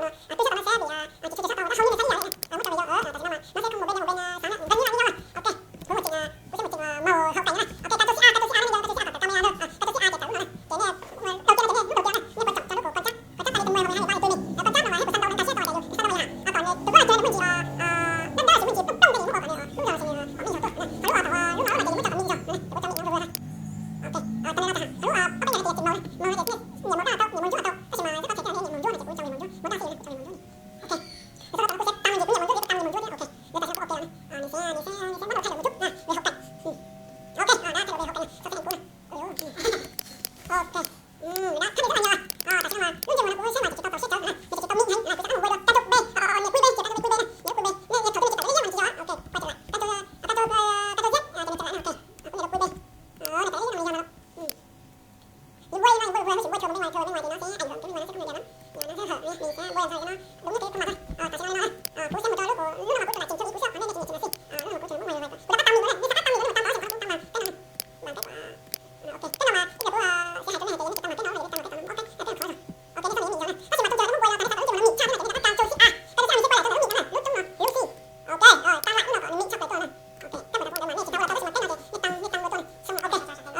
no twb sab tau no xwb vim tsis tshua saib tau dab hau li no xwb yom. Muab tso video, tam sim no mas no xwb khoo mus peb no mus peb xav na, nqe nyob no nyob. Ok, kuv mus tsim kuv xav mus tsim mode hauv paim no na. Ok, kab cuj xib a, kab cuj xib a no yog kab cuj xib a kom tawm tau me no, kab cuj xib a ces tawm lub no na. Ces nej, đầu tiên no ces nej lub đầu tiên na nej pov txog tso lub kuv koj cab, koj cab tau li tus mode hauv paim no yog ib tug li, koj cab no mas hais kuv xav tau nqe tag siab tau ces yus xav tau me yam, kom nws tus koj ces nws muaj ntsis, dab dab tsis muaj ntsis poob poob tej li muab kom kom nws lub no ces nws kom me ntsis tuaj. Ho lub, lub no ces yus muab tso kom me ntsis, ces kuv tso me ntsis no. Ok, tam sim no tag lub ob peb nyuag hais tias tsim mode na, mode hais tias nej nyiam mode daj tau, nyiam mode ntsuab tau, tab sis mas txhob tag thiab nej nyiam mode ntsuab no ces kuv tso me ntsuab, mode daj xwb kuv tso me ntsuab. Ok, nws txhob tau kuv xav tau me ntsis, kuv nyiam mode ntsuab ces kuv tso me ntsuab thiab. Ok, nws tam sim no kuv ok no, nws xav, nws xav, nws xav muab tau thaij lawm mus cub na, lawv hauv paim. Ok, dab thaij lawm lawv hauv paim no, txhob thaij kuv na. Ok, dab thaij lawm txhob thaij yom. Tam sim no mas lub ntsej muag no kuv saib mas tsis tau tau siab tsawv na, nws tsis tau me heev na, kuv xav mus ua dua kab cuj B, niam kuj B ces kab cuj B na, niam kuj B, nej thaum twg nej tsis tau yom, mas tsis yog. Ok, quay trở lại, kab cuj, kab cuj, kab cuj Z ces nws trở lại na. Ok, kuv niam kuj B, nws tawm ib no yog no. Yus npua li no, yus npua li npua, tab sis npua tshua mus peb ngoài, tshua mus peb ngoài ces no sẽ ảnh hưởng tới bên ngoài nó sẽ không được đẹp lắm. Nó sẽ hở nha, mình sẽ npua làm sao cho nó đúng nhất cái khuôn mặt thôi. Tam sim no li no, kuv xav mus rau lub, lub no mas kuv tsuas lam chỉnh chu li kuv xav, nej nej chỉnh chỉnh sib, lub no mas kuv tsuas muab ngoài ngoài, kuv rov qab tau me ntsis na, nej rov qab tau me ntsis na, tau tau tau tau tau tau tau. Ok, tib no mas ib yam kuv xav hais rau nej hais tias yog nej tsis tau mas peb no lawm, tau mas peb no, ok, peb tau qhov no. Ok, nej txhob nim mim ntawd na, tab sis mas tus ntawd lub npua yog tau nej xav tau lub ntsej muag no mim tshaj thiab no ces nej rov qab tau cuj xib a, kab cuj xib a ces peb lub mim ntawd na, lub coob no, lub C. Ok, tag lawm lub no kom nws mim tshaj plaws tuaj na. Ok, kab mus rau tus ntawd mas nej tsis tau ua tau tab sis mas peb no ces nej tau, nej tau ua tuaj na.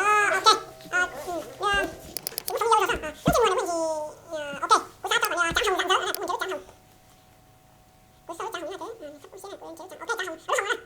Xoo, ok, ok, tsis muaj xoo yau zog, lub ntsej muag nws muaj ntsis, ok, kuv xav tau kom nws txav hoo zam ntawd, muaj ntsis Ok,